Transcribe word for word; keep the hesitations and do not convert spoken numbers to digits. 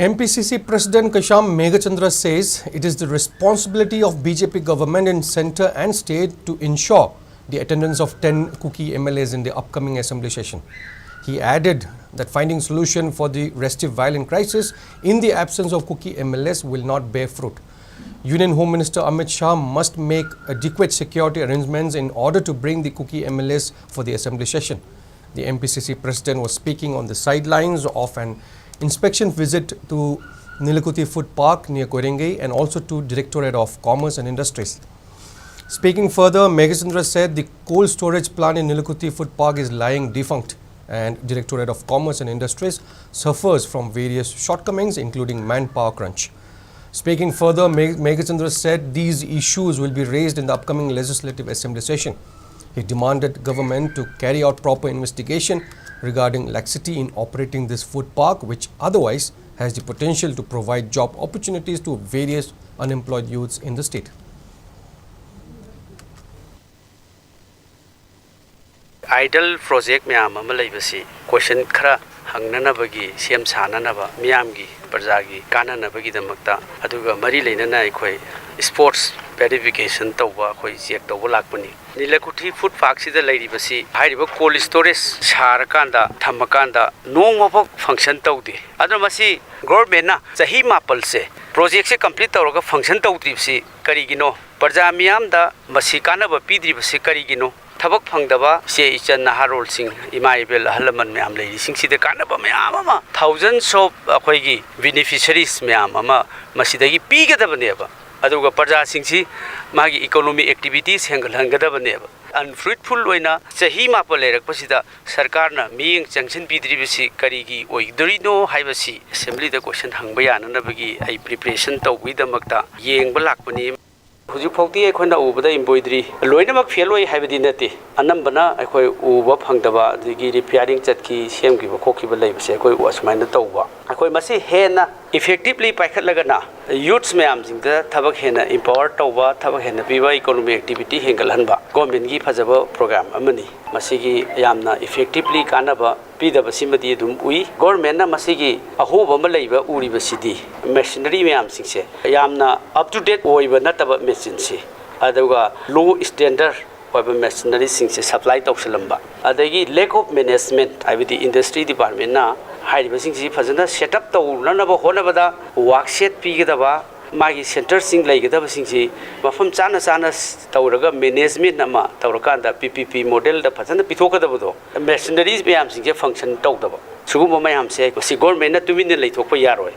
M P C C President Kaisham Meghachandra says it is the responsibility of B J P government in centre and state to ensure the attendance of ten Kuki M L As in the upcoming assembly session. He added that finding solution for the restive violent crisis in the absence of Kuki M L As will not bear fruit. Union Home Minister Amit Shah must make adequate security arrangements in order to bring the Kuki M L As for the assembly session. The M P C C president was speaking on the sidelines of an inspection visit to Nilakuthi Food Park near Koirengei and also to Directorate of Commerce and Industries. Speaking further, Meghachandra said the cold storage plant in Nilakuthi Food Park is lying defunct and Directorate of Commerce and Industries suffers from various shortcomings, including manpower crunch. Speaking further, Megh- Meghachandra said these issues will be raised in the upcoming Legislative Assembly session. He demanded government to carry out proper investigation regarding laxity in operating this food park, which otherwise has the potential to provide job opportunities to various unemployed youths in the state. Idle project ꯃꯌꯥꯝ ꯑꯃ ꯂꯩꯕꯁꯤ question ꯈꯔ ꯍꯪꯅꯅꯕꯒꯤ, ꯁꯦꯝ ꯁꯥꯅꯅꯕ, ꯃꯤꯌꯥꯝꯒꯤ, ꯄ꯭ꯔꯖꯥꯒꯤ ꯀꯥꯟꯅꯅꯕꯒꯤꯗꯃꯛꯇ, ꯑꯗꯨꯒ ꯃꯔꯤ ꯂꯩꯅꯅ ꯑꯩꯈꯣꯏ sports verification ꯇꯧꯕ, ꯑꯩꯈꯣꯏ check ꯇꯧꯕ ꯂꯥꯛꯄꯅꯤ꯫ ꯅꯤꯂꯀꯨꯊꯤ food park ꯁꯤꯗ ꯂꯩꯔꯤꯕꯁꯤ, ꯍꯥꯏꯔꯤꯕ cold storage ꯁꯥꯔꯀꯥꯟꯗ, ꯊꯝꯃꯀꯥꯟꯗ ꯅꯣꯡꯃꯐꯥꯎ function ꯇꯧꯗꯦ꯫ ꯑꯗꯨꯅ ꯃꯁꯤ government ꯅ ꯆꯍꯤ ꯃꯥꯄꯜꯁꯦ project ꯁꯦ complete ꯇꯧꯔꯒ function ꯇꯧꯗ꯭ꯔꯤꯕꯁꯤ ꯀꯔꯤꯒꯤꯅꯣ? ꯄ꯭ꯔꯖꯥ ꯃꯤꯌꯥꯝꯗ ꯃꯁꯤ ꯀꯥꯟꯅꯕ ꯄꯤꯗ꯭ꯔꯤꯕꯁꯤ ꯀꯔꯤꯒꯤꯅꯣ? ꯊꯕꯛ ꯐꯪꯗꯕ ꯏꯆꯦ ꯏꯆꯟ ꯅꯍꯥꯔꯣꯜꯁꯤꯡ, ꯏꯃꯥ ꯏꯕꯦꯜ, ꯑꯍꯜ ꯂꯃꯟ ꯃꯌꯥꯝ ꯂꯩꯔꯤꯁꯤꯡꯁꯤꯗ ꯀꯥꯟꯅꯕ ꯃꯌꯥꯝ ꯑꯃ, thousands of ꯑꯩꯈꯣꯏꯒꯤ beneficiaries ꯃꯌꯥꯝ ꯑꯃ ꯃꯁꯤꯗꯒꯤ ꯄꯤꯒꯗꯕꯅꯦꯕ꯫ ꯑꯗꯨꯒ ꯄ꯭ꯔꯖꯥꯁꯤꯡꯁꯤ ꯃꯥꯒꯤ economic activities ꯍꯦꯟꯒꯠꯍꯟꯒꯗꯕꯅꯦꯕ꯫ Unfruitful ꯑꯣꯏꯅ ꯆꯍꯤ ꯃꯥꯄꯜ ꯂꯩꯔꯛꯄꯁꯤꯗ ꯁꯔꯀꯥꯔꯅ ꯃꯤꯠꯌꯦꯡ ꯆꯪꯁꯤꯟꯕꯤꯗ꯭ꯔꯤꯕꯁꯤ ꯀꯔꯤꯒꯤ ꯑꯣꯏꯗꯣꯔꯤꯅꯣ ꯍꯥꯏꯕꯁꯤ assembly ꯗ question ꯍꯪꯕ ꯌꯥꯅꯅꯕꯒꯤ ꯑꯩ preparation ꯇꯧꯕꯒꯤꯗꯃꯛꯇ ꯌꯦꯡꯕ ꯂꯥꯛꯄꯅꯤ꯫ ꯍꯧꯖꯤꯛꯐꯥꯎꯗꯤ ꯑꯩꯈꯣꯏꯅ ꯎꯕꯗ embroidery ꯂꯣꯏꯅꯃꯛ fail ꯑꯣꯏ ꯍꯥꯏꯕꯗꯤ ꯅꯠꯇꯦ, ꯑꯅꯝꯕꯅ ꯑꯩꯈꯣꯏ ꯎꯕ ꯐꯪꯗꯕ, ꯑꯗꯒꯤ repairing ꯆꯠꯈꯤ, ꯁꯦꯝꯈꯤꯕ ꯈꯣꯠꯈꯤꯕ ꯂꯩꯕꯁꯦ ꯑꯩꯈꯣꯏ ꯑꯁꯨꯃꯥꯏꯅ ꯇꯧꯕ꯫ ꯑꯩꯈꯣꯏ ꯃꯁꯤ ꯍꯦꯟꯅ effectively ꯄꯥꯏꯈꯠꯂꯒꯅ youths ꯃꯌꯥꯝꯁꯤꯡꯗ ꯊꯕꯛ ꯍꯦꯟꯅ empower ꯇꯧꯕ, ꯊꯕꯛ ꯍꯦꯟꯅ ꯄꯤꯕ, economic activity ꯍꯦꯟꯒꯠꯍꯟꯕ governmentꯀꯤ ꯐꯖꯕ program ꯑꯃꯅꯤ꯫ ꯃꯁꯤꯒꯤ ꯌꯥꯝꯅ effectively ꯀꯥꯟꯅꯕ ꯄꯤꯗꯕꯁꯤꯃꯗꯤ ꯑꯗꯨꯝ ꯎꯏ꯫ Governmentꯅ ꯃꯁꯤꯒꯤ ꯑꯍꯣꯕ ꯑꯃ ꯂꯩꯕ ꯎꯔꯤꯕꯁꯤꯗꯤ machinery ꯃꯌꯥꯝꯁꯤꯡꯁꯦ ꯌꯥꯝꯅ up to date ꯑꯣꯏꯕ ꯅꯠꯇꯕ machineꯁꯤ, ꯑꯗꯨꯒ low standard ꯑꯣꯏꯕ machineryꯁꯤꯡꯁꯦ supply ꯇꯧꯁꯤꯜꯂꯝꯕ, ꯑꯗꯒꯤ lack of management, ꯍꯥꯏꯕꯗꯤ industry departmentꯅ ꯍꯥꯏꯔꯤꯕꯁꯤꯡꯁꯤ ꯐꯖꯅ set up ꯇꯧꯅꯅꯕ ꯍꯣꯠꯅꯕꯗ work shed ꯄꯤꯒꯗꯕ, ꯃꯥꯒꯤ centreꯁꯤꯡ ꯂꯩꯒꯗꯕꯁꯤꯡꯁꯤ ꯃꯐꯝ ꯆꯥꯅ ꯆꯥꯅ ꯇꯧꯔꯒ management ꯑꯃ ꯇꯧꯔꯀꯥꯟꯗ P P P modelꯗ ꯐꯖꯅ ꯄꯤꯊꯣꯛꯀꯗꯕꯗꯣ, machinery ꯃꯌꯥꯝꯁꯤꯡꯁꯦ function ꯇꯧꯗꯕ, ꯁꯤꯒꯨꯝꯕ ꯃꯌꯥꯝꯁꯦ ꯃꯁꯤ governmentꯅ ꯇꯨꯃꯤꯟꯅ ꯂꯩꯊꯣꯛꯄ ꯌꯥꯔꯣꯏ꯫